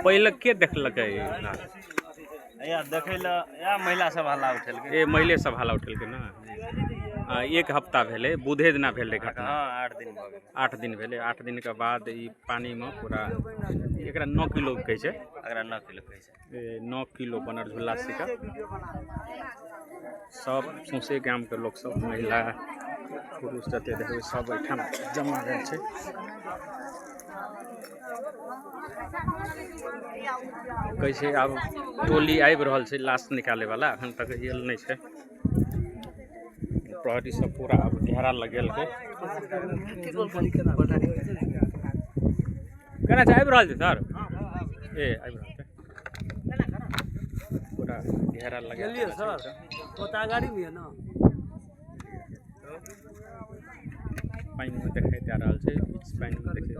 पहिले के देखलकै? या देखै लए या महिला सब हल्ला उठेलकै। ए मैले सब हल्ला उठेलकै ने। एक हफ्ता भेलै, बुधे दिना भेल रहै घटना। हँ, 8 दिन भऽ गेलै। 8 दिन भेलै। 8 दिनके बाद ई पानिमे पूरा एकरा 9 किलो कहै छै। एकरा 9 किलो कहै छै। ए 9 किलो बनरझुल्ला सिक्का। सब सौंसे गामके लोक सब, महिला पुरुष जते देखबै सब एहिठाम जमा भेल छै। कहै छै आब टोली आबि रहल छै लाश निकाले वाला, एखन तक आयल नहि छै। प्रहरी सब पूरा आब घेरा लगेलकै। केना छै? आबि रहल छै सर? ए आबि रहल छै, पूरा घेरा लगेल सर। ओतऽ गाड़ी में है ना। पानिमे देखाइ दए रहल छै, बीच पानिमे देखाइ।